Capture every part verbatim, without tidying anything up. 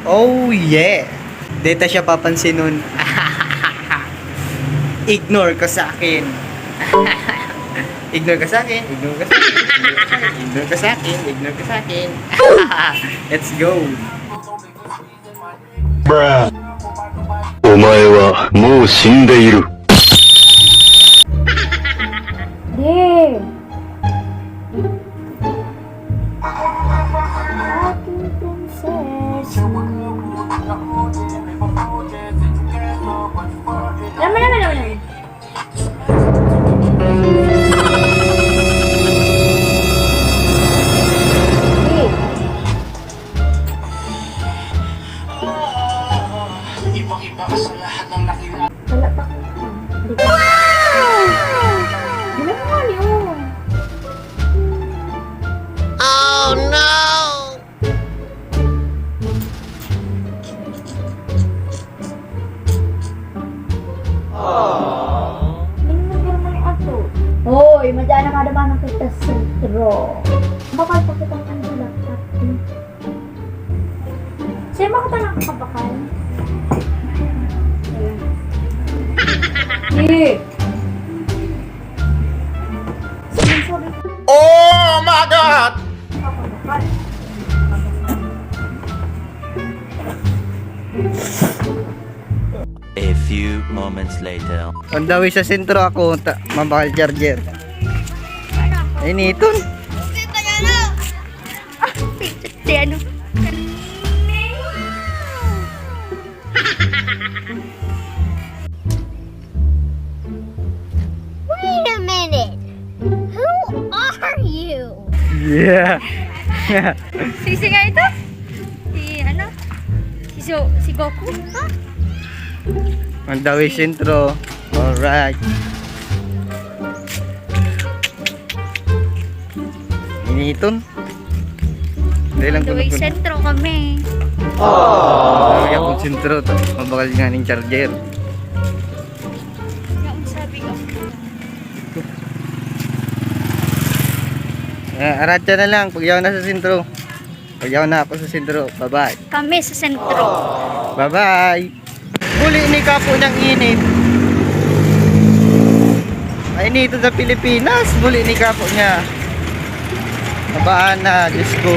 Oh yeah! Di ta siya papansinon. Ignore ka sa akin. Ignore ka sa akin. Ignore ka sa akin. Ignore ka sa akin. Ignore ka sa akin. Let's go. Bruh. お前はもう死んでいる。 Di. Aking prinsesa. Alam mo naman, alam mo naman. Di. Wala pa ko. Hindi ko. Bilang mo, ano? Oh, no! Aww. Hoy, madya na madama ng kita sentro. Bakal pa kitang ano laptop. Sa'yo ba kita nakakabakal? Ayan. Eh! Sorry, sorry. Oh my God! A few moments later. On the way sa sentro ako, ta-, mabakal charger. Ay, niton. Ah, si ano? Wait a minute. Who are you? Yeah. Sisi nga ito? Si ano? Si Zo-, si Goku? Ha? On the way, si sentro. Alright. Initon. Dahil lang on the way, sentro kami. Aww. Kaya kung sentro to, mabakal nga ning charger. Yung sabi ko. Eh, aratsa na lang, pag yaw na sa sentro. Pag yaw na ako sa sentro, bye-bye. Kami sa sentro. Bye-bye. Buli ni kapo niyang init. Ay, nito sa Pilipinas, buli ni kapo niya. Abaan na, Diyos ko.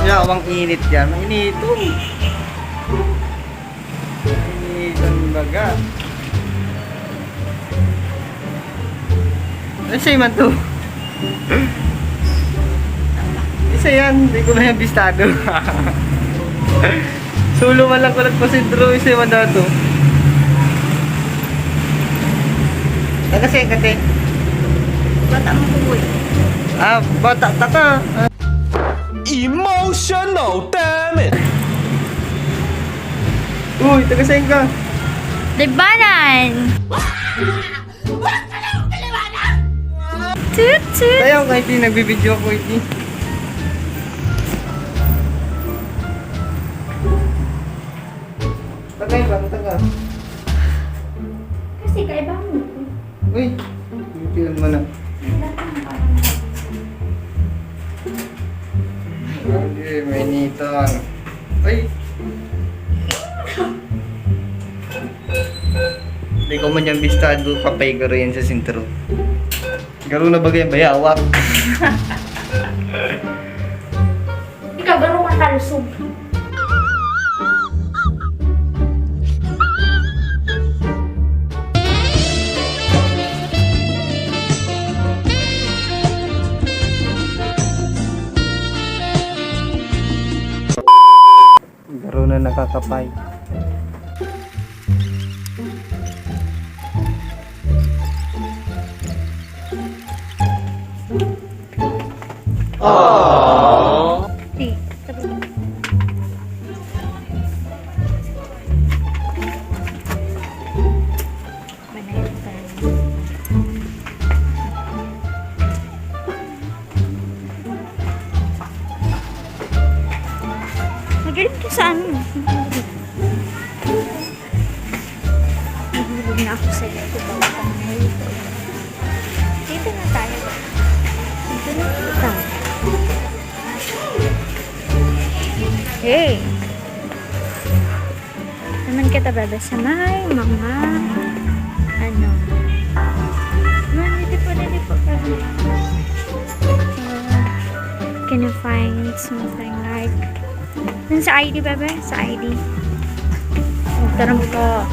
Yawang init yan. Mainiton. Initon baga. Ay, siya man to. Isa yan, hindi ko na yan bistado. Solo man lang ko nagpasentro, isa man dato. Taga saan ka, te? Bata mo, boy. Ah, bata ta ka. Emotional damage! Uy, taga saan ka? Libanan! Tut, tut. Kaya ako kahit di nagbibideo ako, hindi. Tagay ba? Taga? Kasi kaibahan mo. Uy, bitiwan mo na. Ay, may niton. Ay! Di ko man yan bistado, kapay ko rin sa sentro. Garo na bagay, bayawak. Ikaw, garo ka kalsog. Garo na nakakapay. Ako sa iyo, diba? Dito na tayo. Dito na tayo. Hey! Naman kita, bebe, sa may mga, ano, man, hindi po, hindi po, bebe. Uh, can you find something like, dun sa I D, bebe? Sa I D. Magtarong po.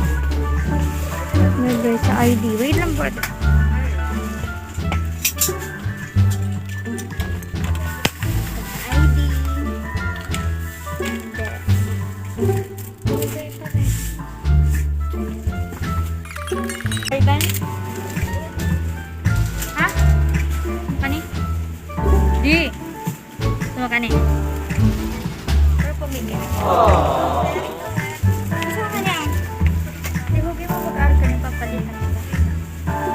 Bebe, sa I D. Wait lang po. I D. Then, Rayban? Ha? Kani? Di. Gusto mo kani? Pero pumili. Gusto mo kani, ah? Di, huwag mo mag-aaral ka, nagpapalitan ka.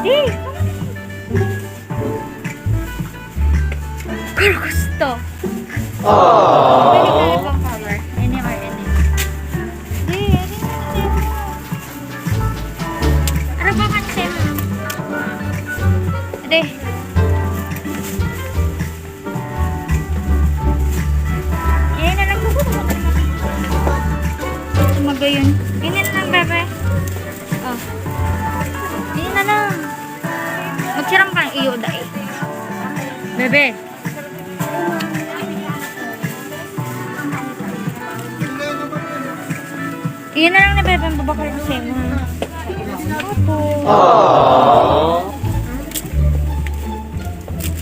Di! Pero gusto. Pwede ka ibang color. Any or any. Di, any na lang. Ano ba ka na sa'yo? Ade. Yan na lang. Magayon. Yan na lang, bebe. Oh. Yan na lang. Magsiram ka ng iyo, dai. Bebe. Iyan na lang na, bebe, ang babakal ko sa'yo, ha? Opo.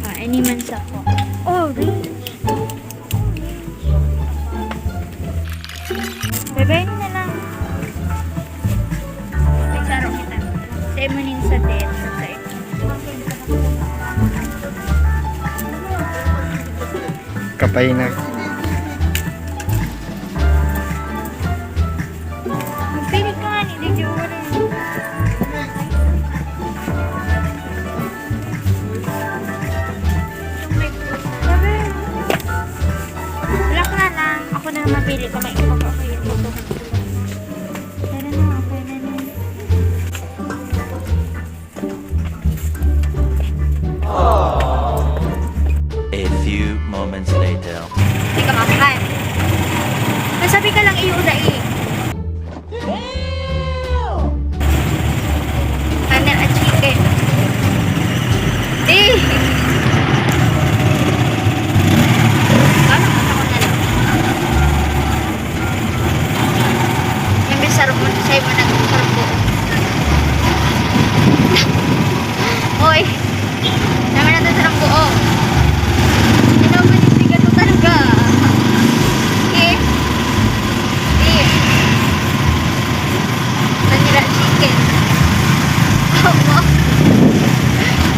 Ah, any man sa po. Oh, really? Bebe, ini na lang. May saro kita. Sa imo nin sa dead, sa imo. Kapay na. Magpili ka nga ni Didi Uri. Sabi, wala ko na lang. Ako na lang mapili kung may iba pa ako yung ito. Pero na, okay na na. A few moments later. Hindi ka makakan. Masabi ka lang, iyo na eh. Kanin at chicken. Eh! Paano ka ako na lang? Yung may sarap mo, sa'yo mo nagsasabi. Oy! Naman natin sa buo. Ikaw, manindigan mo talaga. Eh? Eh? Vanilla chicken. Opo.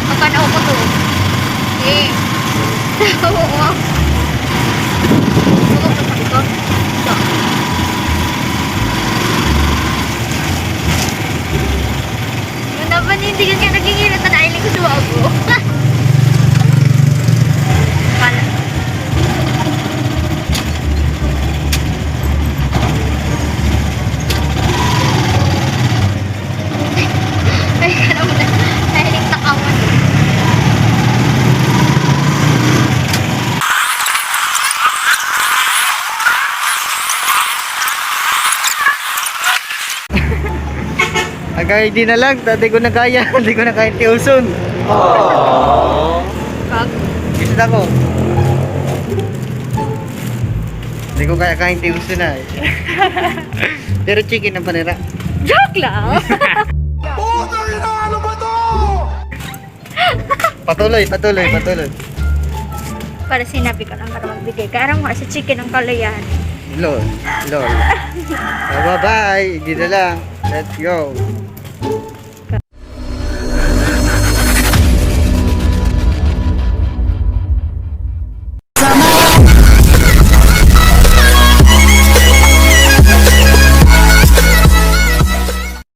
Kapanaw ko to. Eh? Opo. Opo, kapanaw ko. So. Napanindigan ka, nagingirot na nailing ko sa bago. Pala. Ay, alam mo na, nailing takawan. Agay, di na lang, ta-, di ko na kaya, di ko na kaya tiuson. Kag? Gusto ko. Di ko kaya kain tiuson na eh. Pero chicken ang panira. Joke lang! Putang ina, ano ba to? Patuloy, patuloy, patuloy. Para sinabi ko lang para magbigay. Kaya aram mo, sa chicken ang kalayan. Lol, lol. Ah, bye-bye. Di na lang. Let's go.